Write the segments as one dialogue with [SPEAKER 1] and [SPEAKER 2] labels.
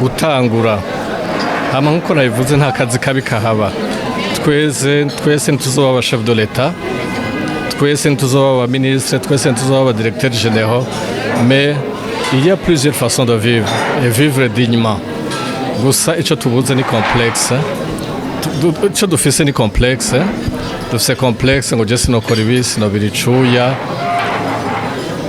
[SPEAKER 1] Gutangura. Hama nkuko nabivuze, nta kazi kabi kahaba. Twese twese ntituzoba aba chef de l'État, twese ntituzoba aba ministre, twese ntituzoba aba directeur généraux, mais il y a plusieurs façons de vivre et vivre dignement. Gusa ico tubuze ni complexe. Ico dufise ni complexe. Dufise complexe ngo je sinokora ibi, sinobira icuya.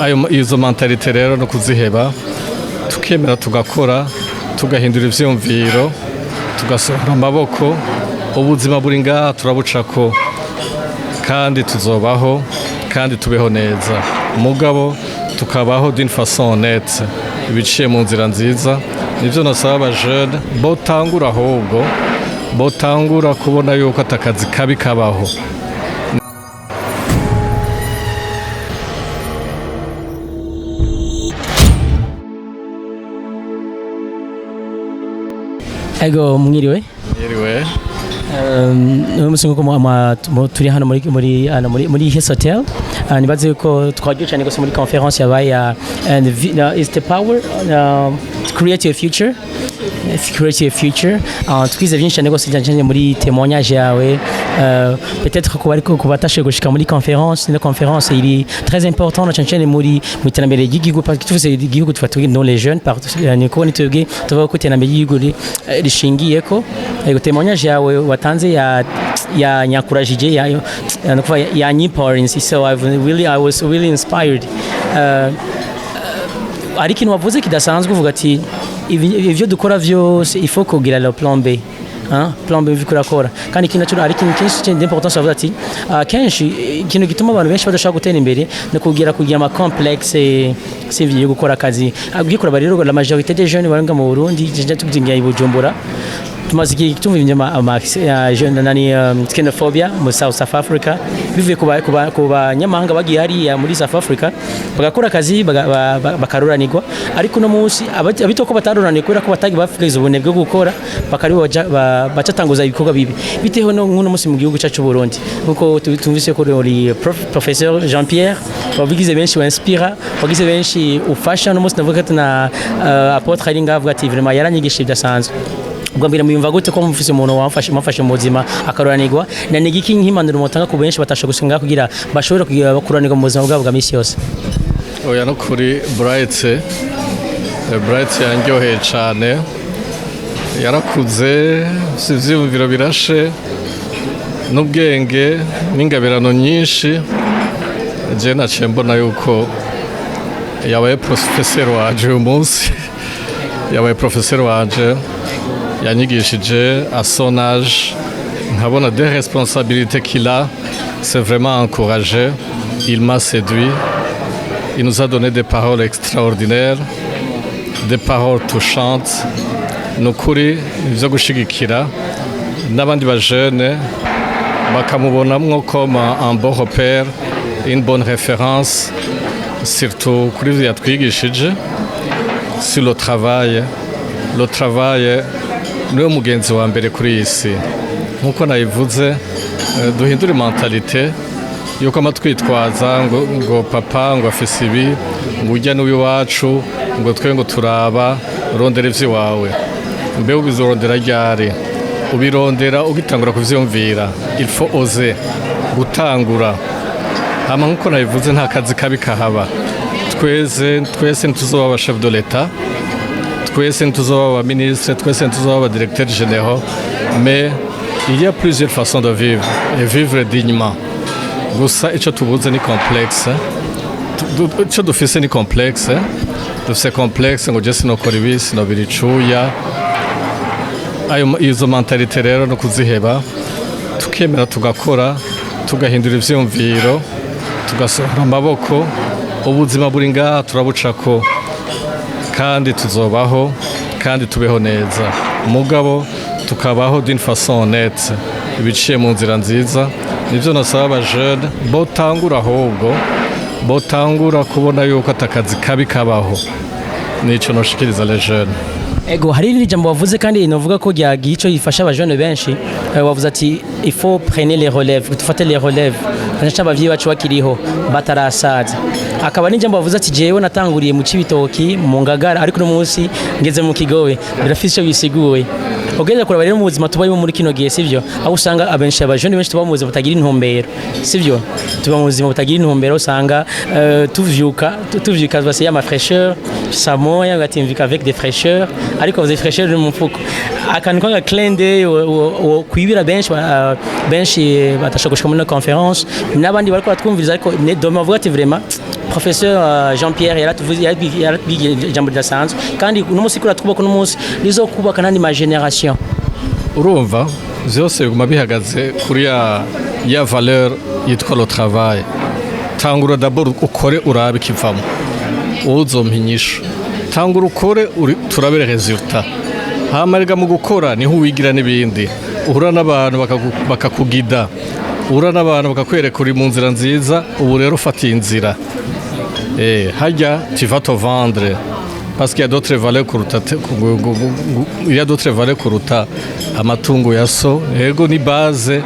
[SPEAKER 1] Ayo izo mentalité rero no kuziheba, tukemera tugakora, tugahindura ivyiyumviro, tugasohora amaboko. Ubuzima buri ngaha, turabucako kandi tuzobaho kandi tubeho neza, mugabo tukabaho d'une façon honnête, ibiciye mu nzira nziza. Nivyo nasaba abajene botangura, ahubwo botangura kubona yuko atakazi kabi kabaho.
[SPEAKER 2] Ego, mwiriwe.
[SPEAKER 1] Yiriwe.
[SPEAKER 2] Uyu munsi nkuko turi hano muri His Hotel, nibaze yuko twagiye cyane gose muri conference yabaye ya and is the power to create your future, create your future. Twize byinshi cyane gose cyane cyane muri témoignage yawe. Peut-être ko ariko ku batashoboye gushika muri conference, ino conference iri très important na cyane cyane muri mu iterambere ry'igihugu, parce que tuvuze igihugu tuba tuvuge non les jeunes partout, ni ko nitwebwe tuvuga ko iterambere ry'igihugu rishingiye ko ego témoignage yawe watanze ya nyakurajije ya no kuvuga ya empowering. So I was really inspired. Hari ikintu wavuze kidasanzwe, uvuga ati ivyo dukora vyose, il faut kugira le plan B, hein, plan B ivyo urakora. Kandi ikintu naco hari ikintu kenshi d'importance, wavuze ati kenshi ikintu gituma abantu benshi badashobora gutera imbere ni kugira ama complexe sivyo yo gukora akazi. Ugikora rero, la majorité des jeunes barenga mu Burundi, je tuvuga i Bujumbura, tumaze igihe tumva inyuma ama jeune nani xenophobia mu South Africa, bivuye ku banyamahanga bagiye hariya muri South Africa bagakora akazi bakaruranirwa. Ariko uno munsi abitwa ko bataruranirwa kubera ko batagiye bafite ubunebwe bwo gukora, bakari bacatanguza ibikorwa bibi bitewe no nk'uno munsi mu gihugu cyacu Burundi, nkuko tumvise ko uri professeur Jean Pierre, wabigize benshi winspira, wagize benshi ufasha. No munsi navuga ati na apôtre ari ngaha avuga ati vraiment yaranyigishije bidasanzwe. Ubwo mbere muyumva gute ko mufise umuntu wamfashe mufashe mu buzima akaruranirwa, na ni igiki nk'impanuro mutanga ku benshi batasha gusenga kugira bashobore kugira kururanirwa mu buzima bwabo bwa misi yose?
[SPEAKER 1] Oya, no kuri Bright, Bright yanryoheye cyane. Yarakuze, si ivyiyumviro birashe n'ubwenge n'ingabirano nyinshi. Je naciye mbona yuko yabaye professeur wanje uyu munsi, yabaye professeur wanje, yanyigishije. À son âge nkabona des responsabilités qu'il a, c'est vraiment encouragé. Il m'a séduit, il nous a donné des paroles extraordinaires, des paroles touchantes. Ni ukuri ibyo gushigikira n'abandi bajene bakamubonamwo comme un bon repère, une bonne référence, surtout kuri ivyo yatwigishije sur le travail. Le travail niwe mugenzi wa mbere kuri iyi si. Nk'uko nabivuze, duhindure mentalité yuko amatwitwaza ngo papa ngo afise ibi, ngo ujya n'uw'iwacu, ngo twe ngo turaba. Rondera ivy'iwawe. Mbe ubizorondera ryari? Ubirondera ugitangura kuvyiyumvira. Il faut oser, gutangura. Hama nkuko nabivuze, nta kazi kabi kahaba. Twese twese ntituzoba aba chef de l'État, twese ntituzoba aba ministre, twese ntituzoba aba directeur généraux, mais il y a plusieurs façons de vivre et vivre dignement. Gusa ico tubuze ni complexe. Ico dufise ni complexe. Dufise complexe ngo je sinokora ibi, sinobira icuya. Ayo izo mentalité rero no kuziheba, tukemera tugakora, tugahindura ivyiyumviro, tugasohora amaboko. Ubuzima buri ngaha, turabucako kandi tuzobaho kandi tubeho neza, mugabo tukabaho d'une façon honnête, ibiciye mu nzira nziza. Nivyo nasaba abajene botangura, ahubwo botangura kubona yuko atakazi kabi kabaho. Nico noshikiriza les jeunes.
[SPEAKER 2] Ego, hari irindi jambo wavuze kandi novuga ko ryagiye ico gifasha abajene benshi. Wavuze ati il faut prendre les relèves, dufate les relèves cyane cyane abavyeyi bacu bakiriho batarasaza. Akaba n'ijambo bavuze ati jewe natanguriye mu Cibitoki mu Ngagara, ariko uno munsi ngeze mu Kigobe, birafise icyo bisiguye. Ugeze kuraba rero mu buzima tubayemo muri kino gihe, sivyo, aho usanga abenshi, abajene benshi, tuba mu buzima butagira intumbero, sivyo? Tuba mu buzima butagira intumbero, usanga tuvyuka basi ya ma fraîcheur saa moya, ugatimvika avec des fraîcheurs, ariko des fraîcheurs mu mufuko, akantu kanga clin d'œil kwibira benshi benshi batashobora gushika muri no conférence n'abandi bariko batwumviriza, ariko dome bavuga ati vraiment professeur Jean Pierre yaratuvuze, yaratubwiye ijambo ridasanzwe, kandi uno munsi kuri twubaka, uno munsi rizokubaka n'andi ma génération.
[SPEAKER 1] Urumva vyose biguma bihagaze kuri ya valeur yitwa le travail. Tangura d'abord ukore, urabe ikivamo, uzompa inyishu. Tangura ukore, turabe résultat. Hama rega mu gukora niho uwigira n'ibindi, uhura n'abantu bakakugida, uhura n'abantu bakakwereka uri mu nzira nziza. Ubu rero ufata iyi nzira. Harya tu vas te vendre parce qu'il y a d'autres valeurs kuruta il y a d'autres valeurs kuruta amatungo ya so. Yego, ni base,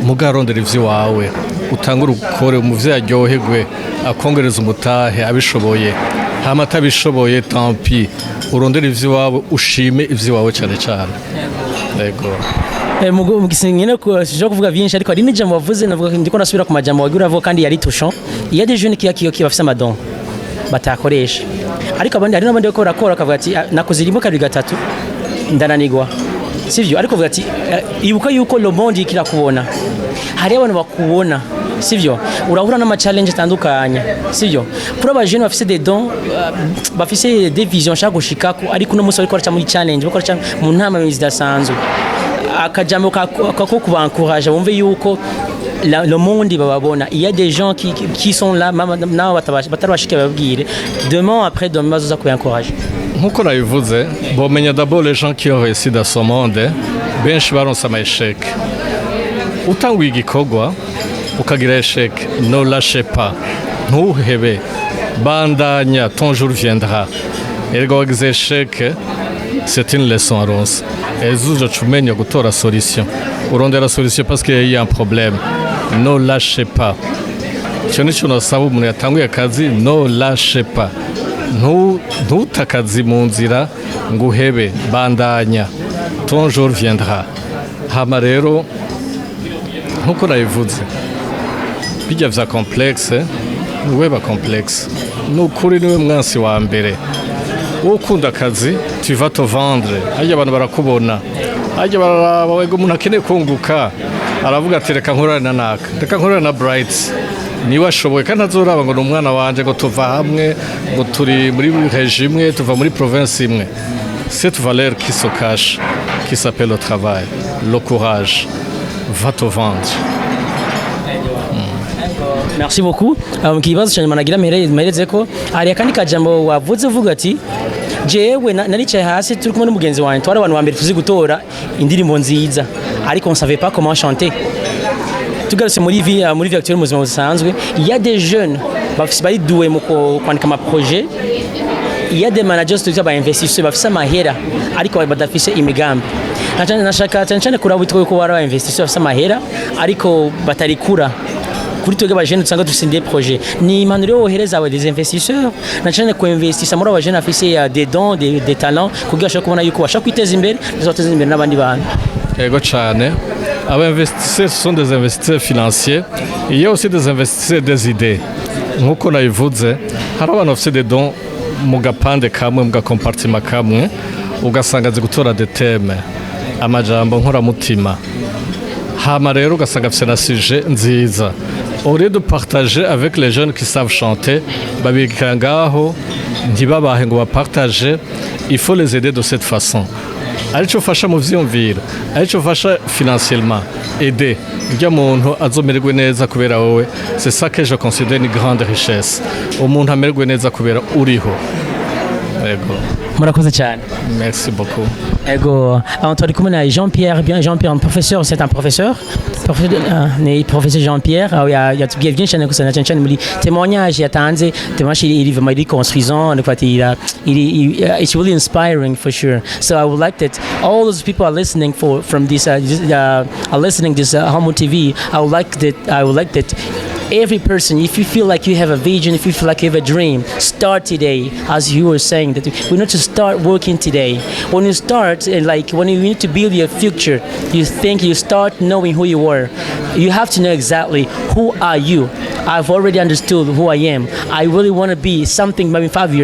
[SPEAKER 1] mugarondera ivy'iwawe, utangure ukore, umuvyeyi aryoherwe, akongereza umutahe abishoboye. Hama atabishoboye, tant pis, urondere ivy'iwawe, ushime ivy'iwawe cyane cyane. Yego.
[SPEAKER 2] Nyine sinshobora kuvuga byinshi, ariko hari n'ijambo wavuze, navuga ndiko nasubira ku majambo wagira uravuga kandi yari touchant. Il y a des jeunes qui bafise ama dons batakoresha, ariko abandi, hari n'abandi bariko barakora bakavuga ati: "Ah, nakoze rimwe, kabiri, gatatu, ndananigwa," sivyo? Ariko uvuga ati ibuka yuko le monde kirakubona, hari abantu bakubona, sivyo? Urahura n'ama challenge atandukanye, sivyo? Kuri aba jeunes bafise des dons, bafise des visions bashaka gushikako, ariko uno munsi bariko baraca muri challenge, bariko baraca mu ntama zidasanzwe, akajambo ko kubankuraje bumve yuko le monde bababona, il y a des gens qui sont là, nabo batarabashika, bababwire demain, après demain bazoza kubankuraje.
[SPEAKER 1] Nk'uko nabivuze, bomenya d'abord les gens qui ont réussi dans ce monde, benshi baronse ama échec. Utanguye igikorwa ukagira échec, ne lâchez pas, ntuhebe, bandanya, ton jour viendra. Erega wagize échec, c'est une leçon aronse, ejo uzoca umenya gutora solution, urondera solution parce qu'il y a un problème. Ne lâchez pas, icyo ni cyo nasaba umuntu yatanguye akazi: ne lâchez pas. Ntute akazi mu nzira ngo uhebe, bandanya, ton jour viendra. Hama rero nkuko nabivuze, bijya vya complexe, niweba complexe, ni ukuri niwe mwansi wa mbere. Wowe ukunda akazi, tu vas te vendre, harya abantu barakubona, harya bararaba. Wego, umuntu akeneye kunguka aravuga ati reka nkorane na naka, reka nkorane na Bright, niwe ashoboye, kandi ntazoraba ngo ni umwana wanje, ngo tuva hamwe, ngo turi muri région imwe, tuva muri province imwe. Cette valeur qui se cache, qui s'appelle le travail, le courage, va te vendre.
[SPEAKER 2] Merci beaucoup. Ikibazo cya nyuma nagira mpereze ko hari akandi kajambo wavuze, uvuga ati jewe naricaye hasi turi kumwe n'umugenzi wanjye, twari abantu ba mbere tuzi gutora indirimbo nziza, ariko on savait pas comment chanter. Tugarutse muri vie actuelle, mu buzima busanzwe, il y a des jeunes bafise, bari doués mu kwandika ama projet. Il y a des managers, tuzi aba investisseurs bafise amahera ariko badafise imigambi. Nashaka cyane cyane kuraba witwa ko bari aba investisseurs bafise amahera ariko batarikura. Kuri twebwe abajene usanga dufise des projets, ni impanuro wohereza aba des investisseurs, na cyane ku investissa muri abajene bafise des dons, des talents, kugira bashobore kubona yuko bashaka kwiteza imbere ndetse bateze imbere n'abandi bantu.
[SPEAKER 1] Yego cyane. Aba investisseurs, ce sont des investisseurs financiers. Il y a aussi des investisseurs des idées. Nk'uko nabivuze, hari abantu bafite des dons mu gapande kamwe, mu ga compartiment kamwe, ugasanga azi gutora des thèmes, amajambo nkoramutima. Hama rero ugasanga afite na sujet nziza. Au lieu de partager avec les jeunes qui savent chanter, babika ngaho, ntibabahe ngo bapartage. Il faut les aider de cette façon, arico ufasha mu vyiyumviro, arico ufasha financièrement, aider urya muntu azomererwe neza kubera wowe. C'est ça que je considère une grande richesse, umuntu amererwe neza kubera uriho. Yego.
[SPEAKER 2] Murakoze cyane.
[SPEAKER 1] Merci beaucoup.
[SPEAKER 2] Ego, aho turi kumwe na Jean Pierre, bien Jean Pierre, professeur, c'est un professeur. Professeur, ni professeur Jean Pierre, aho yatubwiye byinshi cyane gusa, na cyane cyane muri témoignage yatanze, témoignage iri vraiment iri construisant, en fait, il iri, it's really inspiring for sure. So I would like that all those people are listening for from this, are listening this Homo TV, I would like that Every person, if you feel like you have a vision, if you feel like you have a dream, start today. As you were saying, that we need to start working today. When you start, and like when you need to build your future, you think you start knowing who you are. You have to know exactly who are you. I've already understood who I am. I really want to be something maybe in 5 years.